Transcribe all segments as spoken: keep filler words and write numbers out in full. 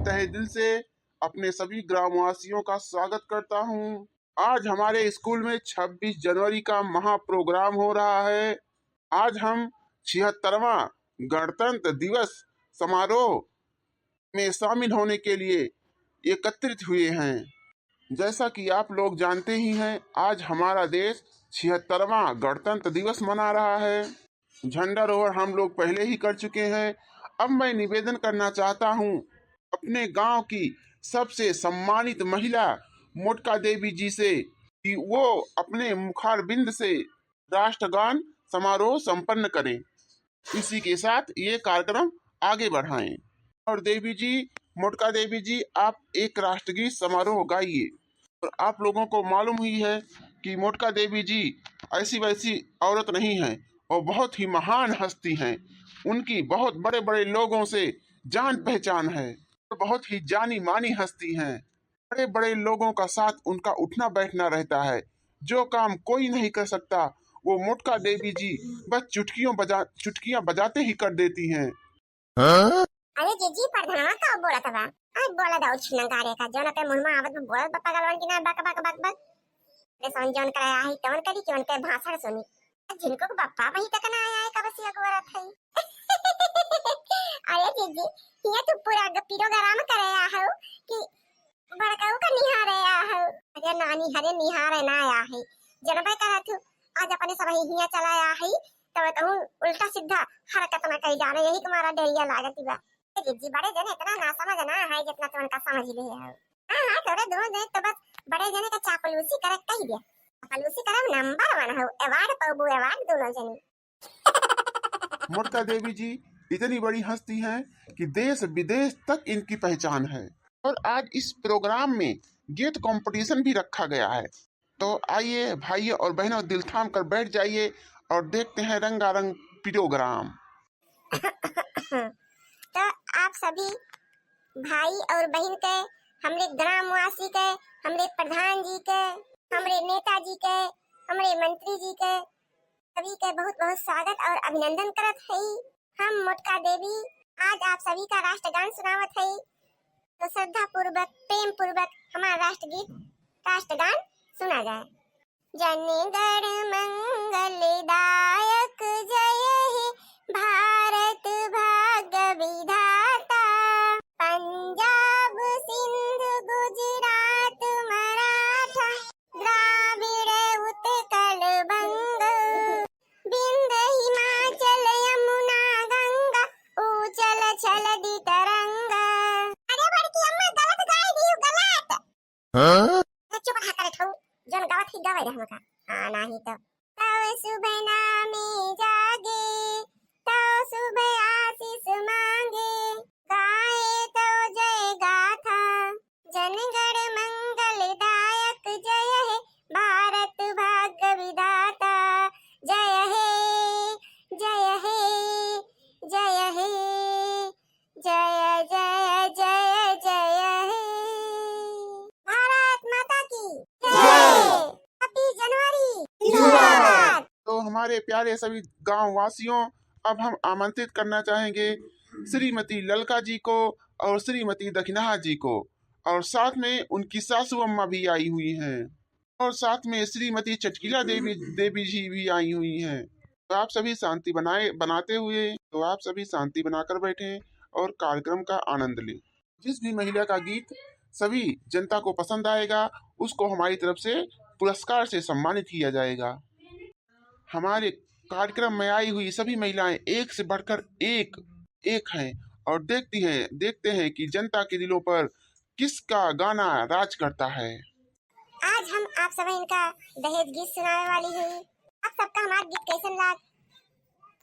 तहे दिल से अपने सभी ग्रामवासियों का स्वागत करता हूँ। आज हमारे स्कूल में छब्बीस जनवरी का महा प्रोग्राम हो रहा है। आज हम छिहत्तरवां गणतंत्र दिवस समारोह में शामिल होने के लिए एकत्रित हुए हैं। जैसा कि आप लोग जानते ही हैं, आज हमारा देश छिहत्तरवां गणतंत्र दिवस मना रहा है। झंडारोहण हम लोग पहले ही कर चुके हैं। अब मैं निवेदन करना चाहता हूँ अपने गांव की सबसे सम्मानित महिला मोटका देवी जी से कि वो अपने मुखारबिंद से राष्ट्रगान समारोह संपन्न करें। इसी के साथ ये कार्यक्रम आगे बढ़ाएं। और देवी जी, मोटका देवी जी, आप एक राष्ट्रगीत समारोह गाइए। और आप लोगों को मालूम ही है कि मोटका देवी जी ऐसी वैसी औरत नहीं है, वो बहुत ही महान हस्ती हैं। उनकी बहुत बड़े बड़े लोगों से जान पहचान है और बहुत ही जानी मानी हस्ती हैं। बड़े बड़े लोगों का साथ उनका उठना बैठना रहता है। जो काम कोई नहीं कर सकता, वो मोटका देवी जी बस चुटकियों बजा चुटकियां बजाते ही कर देती हैं। अरे जीजी, प्रधानवा का बोलत बा? अरे बोला दा उछिना गाड़े का, जौन अपने मुंह में आवत बा बोलत बा पागलवन की ना, बक बक बक बक। अरे सोन जौन करे आही तौन करी कि उनके भाषण सुनी। जिनको को बप्पा वही तक ना आया है, कब से अगवरत है। अरे जीजी, ये तो पूरा ग-, प्रोग्राम करे आहो कि बड़काऊ का निहारे आहो। अरे नानी, हरे निहारे ना आया है, जनबे करत हूँ, आज अपने सब हियाँ चला आया है, तब कहूँ उल्टा सीधा हरकत ना कही जाने, यही तुम्हारा डरिया लागत बा। ए जीजी, बड़े जने इतना ना समझ ना है जितना तो उनका समझ ले है। हाँ, हाँ, तोरे दोनों जने तो बस बड़े जने का चापलूसी करे कही दे। चापलूसी करे नंबर वन हो, अवार्ड पाबू अवार्ड दोनों जने। मोटका देवी जी इतनी बड़ी हस्ती हैं कि देश विदेश तक इनकी पहचान है। और आज इस प्रोग्राम में गीत कंपटीशन भी रखा गया है। तो आइए भाइयों और बहनों, दिल थाम कर बैठ जाइए और देखते हैं रंगारंग प्रोग्राम। तो आप सभी भाई और बहन के, हमरे ग्रामवासी के, हमरे प्रधान जी के, हमरे नेताजी के, हमरे मंत्री जी के, सभी के बहुत बहुत स्वागत और अभिनंदन करत हई। हम मोटका देवी आज आप सभी का राष्ट्रगान सुनावत हई। तो श्रद्धा पूर्वक, प्रेम पूर्वक हमारा राष्ट्रगीत, राष्ट्रगान सुना जाए। जनगण मंगलदायक जय हे भारत भाग्य विधाता। पंजाब सिंध गुजरात मराठा द्राविड़ उत्कल बंग। बिंद हिमाचल यमुना गंगा ऊचल छल दी तरंग। अरे बड़की अम्मा गलत गाय दियो, गलत। हाँ? तो चुप रहा करे ठऊ, जौन गावत ही गावे दे हमका। हाँ, नाही तो। तव सुभ नामे जागे, तव सुभ आशीष मांगे, गाए तव जय गाथा। जनगण मंगलदायक जय हे भारत भाग्य विधाता। जय हे, जय हे, जय हे, जय, जय, जय, जय हे। भारत माता की जय। जय। छब्बीस जनवरी जिंदाबाद। तो हमारे प्यारे सभी गांव वासियों, अब हम आमंत्रित करना चाहेंगे श्रीमती ललका जी को और श्रीमती दखिनहा जी को, और साथ में उनकी सासू अम्मा भी आई हुई हैं। और साथ में श्रीमती चटकीला देवी, देवी जी भी आई हुई हैं। तो आप सभी शांति बनाए, बनाते हुए, तो आप सभी शांति बनाकर बैठें और कार्यक्रम का आनंद लें। जिस भी महिला का गीत सभी जनता को पसंद आएगा, उसको हमारी तरफ से पुरस्कार से सम्मानित किया जाएगा। हमारे कार्यक्रम में आई हुई सभी महिलाएं एक से बढ़कर एक, एक हैं और देखती हैं, देखते हैं कि जनता के दिलों पर किसका गाना राज करता है। आज हम आप सब इनका दहेज गीत सुनावे वाली है। आप सबका हमारा गीत कैसन लाग,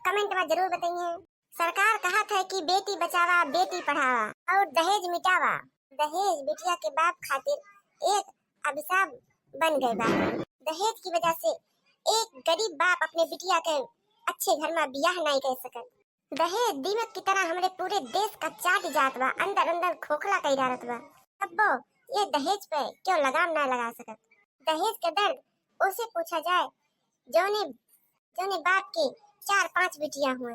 कमेंट में जरूर बताइए। सरकार कहत है कि बेटी बचावा, बेटी पढ़ावा और दहेज मिटावा। दहेज बिटिया के बाप खातिर एक अभिशाप बन गए बा। दहेज की वजह से एक गरीब बाप अपने बिटिया के अच्छे घर में बियाह नहीं कर सकत। दहेज दीमक की तरह हमरे पूरे देश का चाट जात बा, अंदर अंदर खोखला कई डालत बा। तब्बो ये दहेज पे क्यों लगाम ना लगा सकत? दहेज के दर्द उसे पूछा जाए, जौने, जौने बाप के चार पांच बिटिया हुए।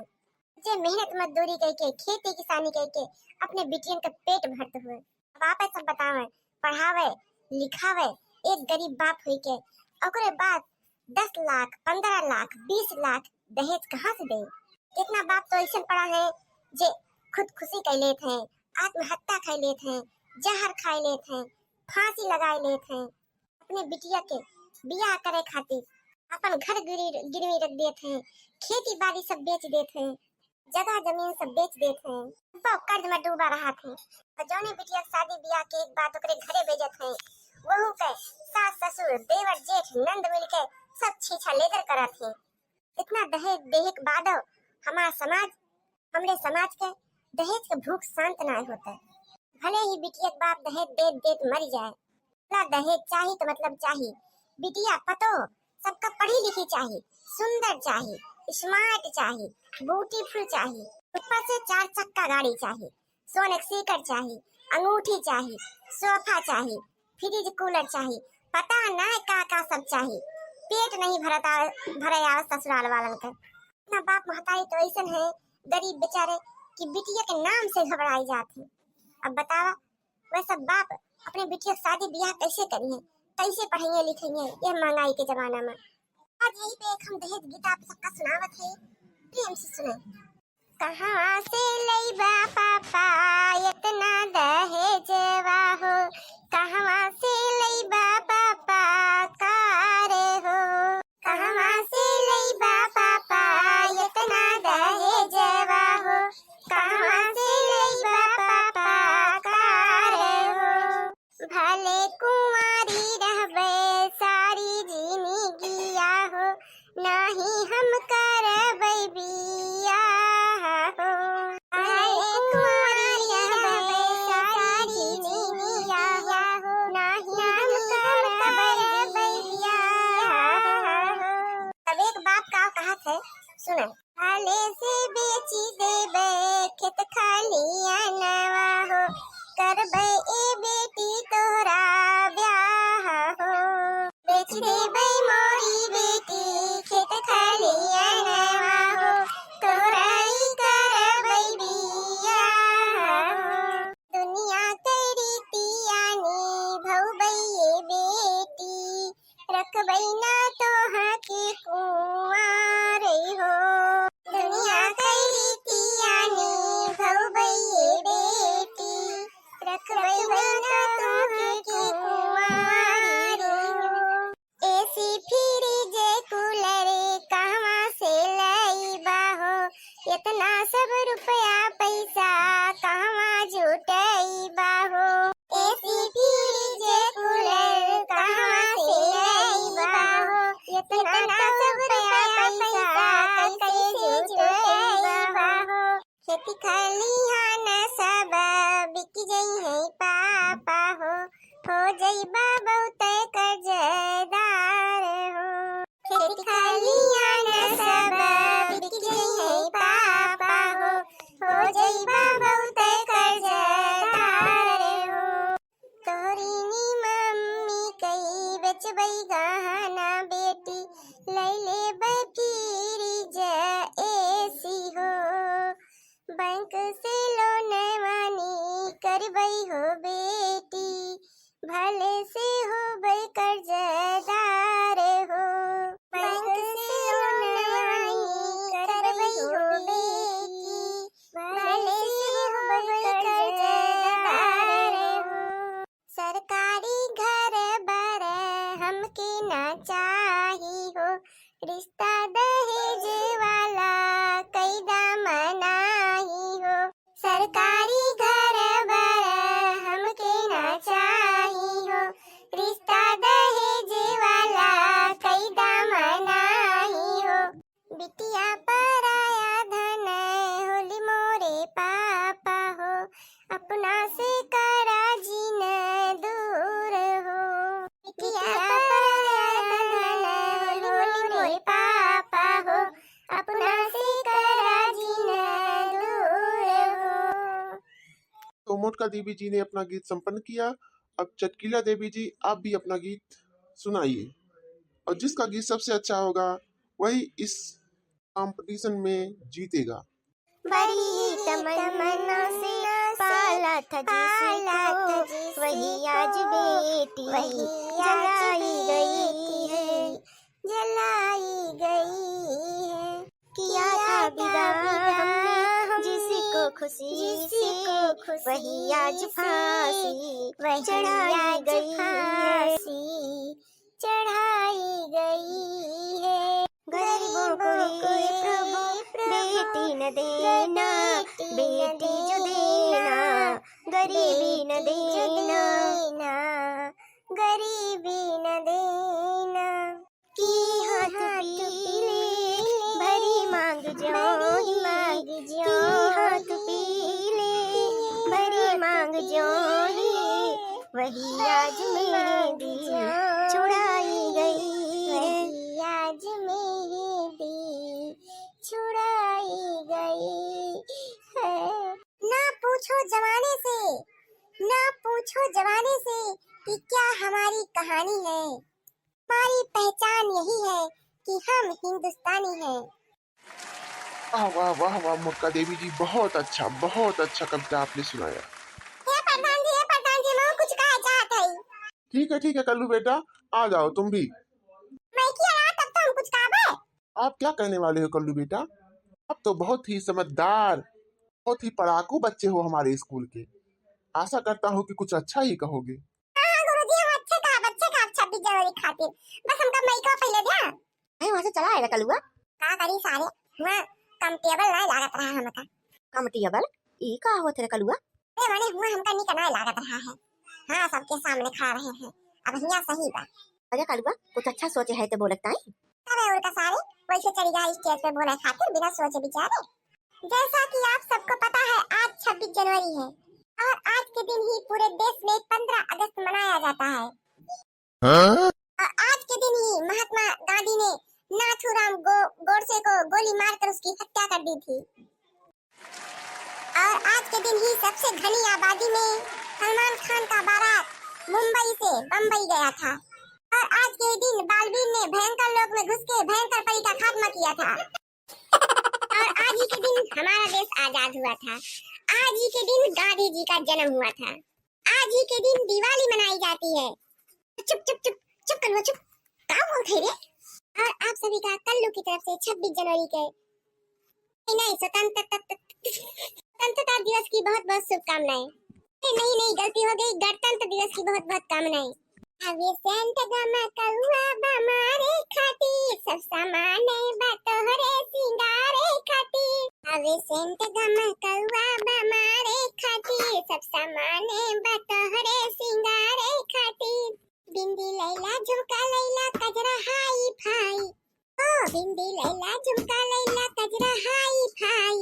जे मेहनत मजदूरी कइके, खेती किसानी कइके अपने बिटियन के पेट भरत हुए। अब आप सब बतावे, पढ़ावे, लिखावे, एक गरीब बाप होइके, ओकरे बाद दस लाख, पन्द्रह लाख, बीस लाख दहेज कहाँ से दे? कितना बाप तो ऐसन पड़ा है जे खुदकुशी कर लेत हैं, आत्महत्या कर लेत हैं, जहर खाए लेत हैं, फांसी लगाए लेत हैं। अपने बिटिया के बियाह करे खातिर अपन घर गिरी-, गिरवी रख देत हैं, खेती बाड़ी सब बेच देत हैं, जगह जमीन सब बेच देत हैं, सब कर्ज में डूबा रहत हैं। और जौने बिटिया के शादी बियाह के एक बाद ओकरे घरे भेजत हैं, वहू के सास ससुर, देवर जेठ, नंद मिलके सब छीछा लेदर करत हैं। इतना दहेज देहे के बादो हमार समाज, हमरे समाज के दहेज के भूख शांत ना होता। भले ही बिटिया के बाप दहेज देत देत मर जाए, ला दहेज चाही तो मतलब चाही। बिटिया पतो सबका पढ़ी लिखी चाही, सुंदर चाही, स्मार्ट चाही, ब्यूटीफुल चाही, ऊपर से चार चक्का गाड़ी चाही, सोने के सीकर चाही, अंगूठी चाही, सोफा चाही, फ्रिज कूलर चाही, पता ना का का सब चाही। पेट नहीं भरत आवे, भरे आवे ससुराल वालन के। इतना बाप महतारी तो ऐसन है गरीब बेचारे कि बिटिया के नाम से घबराई जात है। अब बतावा, वह सब बाप अपने बिटिया के शादी बियाह कैसे करिए, कैसे पढ़ाइए लिखाइए यह महंगाई के जमाना में। आज यही पे एक हम दहेज गीत आप सबका सुनावत है, प्रेम से सुने। कहाँ से लइबा पापा इतना दहेजवा हो, कहाँ से लइबा पापा कार हो, कहाँ से लइबा पापा इतना दहेजवा हो, कहाँ से लइबा पापा कार हो। भले कुंवारी रहबे सारी जिंदगिया हो, नाही हम करबै बियाह हो। भले कुंवारी रहबै सारी जिंदगिया हो, नाही हम करबै बियाह हो। तब एक बाप का कहत है, सुने। भले से बेची देबे खेत खलियानवा हो, करबे ए बेटी तोहरा ब्याह हो। बेच देबे मोरी बेटी खेत खलियानवा हो, तोहरा ई करबे बियाह हो। दुनिया के रीतिया निभउबे ए बेटी, रखबै ना तोहके कुंवार हो। दुनिया के रीतिया निभउबै ए बेटी, रखबै ना तोहके कुंवार हो। एसी फ्रिज कूलर कहवा से लइबा हो, इतना सब रुपया पैसा कहवा जुटइबा हो। एसी फ्रिज कूलर कहवा से लइबा हो, इतना सब रुपया पैसा कैसे जुटइबा हो। खेती खलिहान सब बिक जइहैं पापा हो, हो जइबा बहुत कर्जदार हो। खेती खलिहान सब बिक जइहैं पापा हो, हो जइबा बहुत कर्जदार हो। तोहरी नी मम्मी कई बेचबै गहना बेटी, लइ लेबै फ्रिज एसी हो। बैंक से लोनवा नी करबै हो बेटी, भले से होबै कर्जदार हो। बैंक से लोनवा नी करबै हो बेटी, भले से होबै कर्जदार हो। सरकारी घर बर हमके ना चाही हो, रिश्ता दहेज वाला कई दा मनाही हो। सरकारी घर बर हमके ना चाही हो, रिश्ता दहेज वाला कई दा मनाही हो। बिटिया पराया धन होली मोरे पापा हो, अपना से करा जिन दूर हो। बिटिया पराया धन होली मोरे पापा हो, अपना से करा जिन दूर हो। तो मोटका देवी जी ने अपना गीत संपन्न किया। अब चटकीला देवी जी, आप भी अपना गीत सुनाइए, और जिसका गीत सबसे अच्छा होगा, वही इस कंपटीशन में जीतेगा। बड़ी तमन्ना से पाला था जिसको, वही आज बेटी जलाई गई है, जलाई गई है। किया था विदा हमने जिसको खुशी से, वही आज फांसी चढ़ाई गई है। चढ़ाई गई है। गरीबों को हे प्रभु बेटी न देना, बेटी जो देना, गरीबी न देना, गरीबी न देना। की हाथ पीले भरी मांग जो ही, की हाथ पीले भरी मांग जो ही, वही आज मेहंदी छुड़ाई गई है। वही आज मेहंदी छुड़ाई गई है। ना पूछो जमाने से, ना पूछो जमाने से कि क्या हमारी कहानी है। हमारी पहचान यही है कि हम हिंदुस्तानी हैं। वाह, वाह, वाह, वाह, मोटका देवी जी, बहुत अच्छा, बहुत अच्छा कविता आपने सुनाया। हे प्रधान जी, हे प्रधान जी, मैं कुछ कहा चाहत हई। ठीक है, ठीक है, कल्लू बेटा, आ जाओ तुम भी। मैं किया रहा, तब तो हम कुछ कहबे। आप क्या कहने वाले हो कल्लू बेटा? आप तो बहुत ही समझदार, बहुत ही पढ़ाकू बच्चे हो हमारे स्कूल के। आशा करता हूँ कि कुछ अच्छा ही कहोगे। हाँ, हाँ गुरुजी, हम अच्छे कहब, अच्छे कहब छब्बीस जनवरी खातिर। बस हमका माइकवा पहिले द्या। नहीं, वहाँ से चला आएगा कलुआ। का करी सारे, हुआ comfortable नहीं लागत रहा हमका। Comfortable? ई का होत रे कलुआ? अरे माने हुआ हमका निक नहीं लागत रहा है। हाँ, सबके सामने खड़ा रहे हैं। अब हियाँ सही बा। अरे कलुआ, कुछ अच्छा सोचे है तो बोलत ताई। तबे उनका सारे वैसे चढ़ी गया stage पे बोले खातिर बिना सोचे विचारे। जैसा कि आप सबको पता है, आज छब्बीस जनवरी है और आज के दिन ही पूरे देश में पन्द्रह अगस्त मनाया जाता है। हाँ? और आज के दिन ही महात्मा गांधी ने नाथूराम गो-, गोडसे को गोली मारकर उसकी हत्या कर दी थी। और आज के दिन ही सबसे घनी आबादी में सलमान खान का बारात मुंबई से बम्बई गया था। और आज के दिन बालवीर ने भयंकर लोक में घुस के भयंकर परी का खात्मा किया था। और आज ही के दिन हमारा देश आजाद हुआ था। आज ही के दिन गांधी जी का जन्म हुआ था। आज ही के दिन दिवाली मनाई जाती है। चुप, चुप, चुप, चुप कलुआ, चुप। का बोलत है रे? और आप सभी का कल्लू की तरफ से छब्बीस जनवरी के, नहीं, नहीं, स्वतंत्र, स्वतंत्रता दिवस की बहुत, बहुत शुभकामनाएं। नहीं, नहीं, गलती हो गई, गणतंत्र दिवस की बहुत, बहुत कामनाएं। अबे सेंट गमकउआ बमारे खातिर, सब सामान बा तोहरे सिंगारे खातिर। अबे सेंट गमकउआ बमारे खातिर, सब सामान बा तोहरे सिंगारे खातिर। बिंदी लैला, झुमका लैला, कजरा हाई फाई। ओ बिंदी लैला, झुमका लैला, कजरा हाई फाई।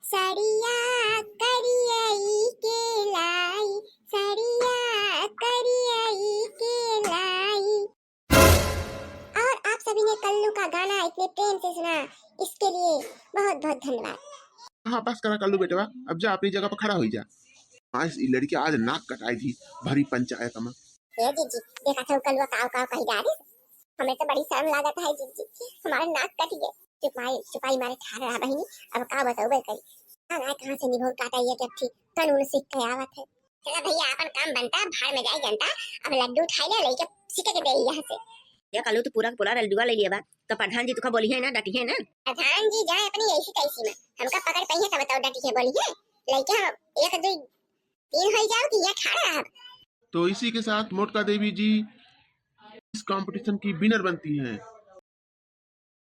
सड़िया करियई के लाई, सड़िया करियई के लाई। और आप सभी ने कल्लू का गाना इतने प्रेम से सुना, इसके लिए बहुत बहुत धन्यवाद। हाँ, बस करा कल्लू बेटवा, अब जा अपनी जगह पर खड़ा होई जा। आज ई लड़की आज नाक कटाई थी, भरी पंचायत में। ए जीजी, देखा था कल्लू काव काव कही जा रही। हमें तो बड़ी शर्म लागत है जीजी, हमारा नाक कट गया। चुपाई, चुपाई मारे ठाड़ रहा बहिनी, अब का बताऊबे करी। हाँ, ना कहाँ से निभोर काटा ये कि अब ठीक कानून सीख के आवत है। चला भैया, आपन काम बनता, भाड़ में जाई जनता। अब लड्डू उठाई ले, लेके सीखे के दे यहाँ से। या कल्लू तू पूरा के पूरा लड्डुआ ले लिया बा, तो प्रधान जी तुका बोली है ना, डांटी है ना। प्रधान जी जाए अपनी ऐसी तैसी में, हमका पकड़ पाई है तब बताओ डांटी है बोली है। लेके हम एक दो तीन हो जाओ कि ये ठाड़ रहा। तो इसी के साथ मोटका देवी जी इस कंपटीशन की विनर बनती हैं।